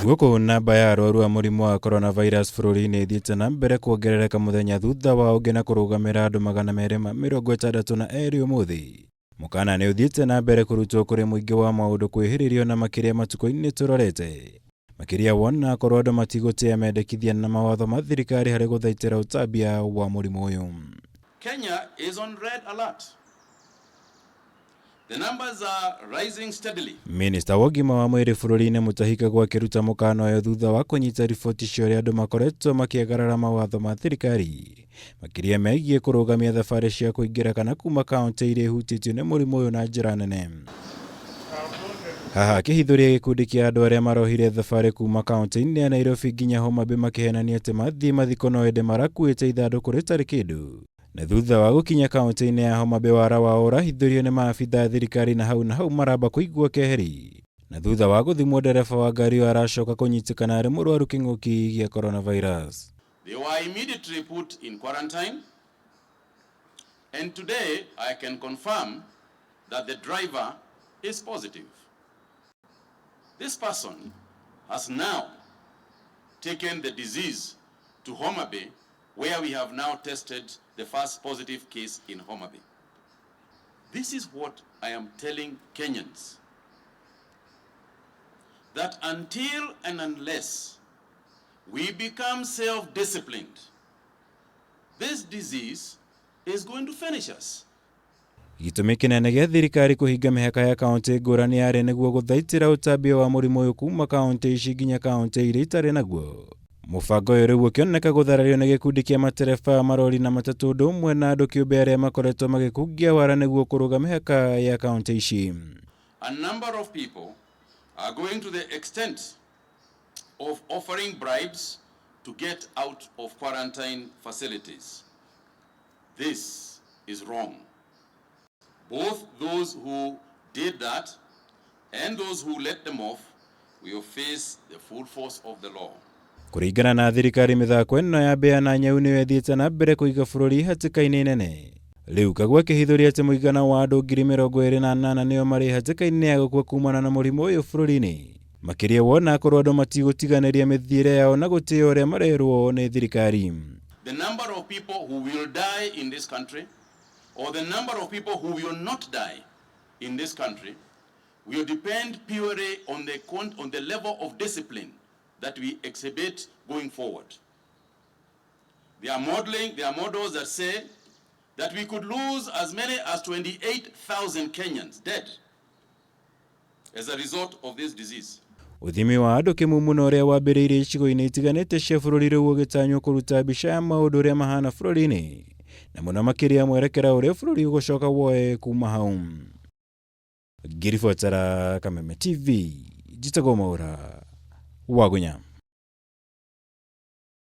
Gũkũ namba ya arwaru a mũrimũ wa coronavirus bũrũri-inĩ ĩthiĩte na mbere kuongerereka mũthenya thutha wa ũngĩ na kũrũgamĩra andũ 262 ũmũthĩ. Mũkana nĩ ũthiĩte na mbere kũrutwo kũrĩ mũingĩ wa maũndũ kwĩhĩrĩrio na makĩria matukũ-inĩ tũrorete. Makĩria wona akorwo andũ matigũtĩa mendekithia na mawatho ma thirikari harĩ gũthaitĩra ũtambia wa mũrimũ ũyũ. Kenya is on red alert. The numbers are rising steadily. Minista wa ũgima wa mwĩrĩ bũrũri-inĩ Mutahi Kagwe akĩruta mũkana ũyũ thutha wa kũnyita riboti cia ũrĩa andũ makoretwo makĩagarara mawatho ma thirikari makĩria megiĩ kũrũgamia thabarĩ cia kũingĩra kana kuma kaunti iria ihutĩtio nĩ mũrimũ ũyũ na njĩra nene. Haha akĩhithũria gĩkundi kĩa andũ arĩa marohire thabarĩ kuma kaunti-inĩ ya Nairobi nginya Homa Bay makĩhenania atĩ mathiĩ mathiko no ĩndĩ marakuĩte ithandũkũ rĩtarĩ kĩndũ. Na thutha wa gũkinya kaunti-inĩ ya Homa Bay wara wao ũrahithũrio nĩ maabitha a thirikari na hau na hau maramba kũigua keheri. Na thutha wa gũthimwo ndereba wa ngari ĩyo aracoka kũnyitĩkana arĩ mũrwaru kĩng'ũki gĩa coronavirus. They were immediately put in quarantine. And today I can confirm that the driver is positive. This person has now taken the disease to Homa Bay, where we have now tested the first positive case in Homa Bay. This is what I am telling Kenyans, that until and unless we become self-disciplined, this disease is going to finish us. Gĩtũmi kĩnene gĩa thirikari kũhinga mĩhaka ya kaunti ngũrani yarĩ nĩguo gũthaitĩra ũtambia wa mũrimũ ũyũ kuma kaunti ici nginya kaunti iria itarĩ naguo. Mũbango ũyũ rĩu ũkĩoneka gũtharario nĩ gĩkundi kĩa matereba, marori na matatũ ũndũ ũmwe na andũ kĩũmbe arĩa makoretwo magĩkungia wara nĩguo kũrũga mĩhaka ya kaunti ici. A number of people are going to the extent of offering bribes to get out of quarantine facilities. This is wrong. Both those who did that and those who let them off will face the full force of the law. Kũringana na thirikari mĩthako ĩno ya mbĩa na nyau nĩyo ĩthiĩte na mbere kũiga bũrũri hatĩka-inĩ nene. Rĩu Kagwe akĩhithũria atĩ mũigana wa andũ 28,000 nĩo marĩ hatĩka-inĩ ya gũkua kumana na mũrimũ ũyũ bũrũri-inĩ. Makĩria wona akorwo andũ matigũtiganĩria mĩthiĩre yao na gũtĩĩa ũrĩa marerwo nĩ thirikari. The number of people who will die in this country or the number of people who will not die in this country will depend purely on the level of discipline that we exhibit going forward. There are models that say that we could lose as many as 28,000 Kenyans dead as a result of this disease. Ũthimi wa andũ kĩmumuno ũrĩa wambĩrĩirie icigo-inĩ itiganĩte cia bũrũri rĩu ũgĩtanywo kũruta mbica ya maũndũ ũrĩa mahana bũrũri-inĩ na mũno makĩria mwerekera ũrĩa bũrũri ũgũcoka woe kuma hau. Ngĩribotera Kameme TV, njĩtagwo Mwaura Wagunya.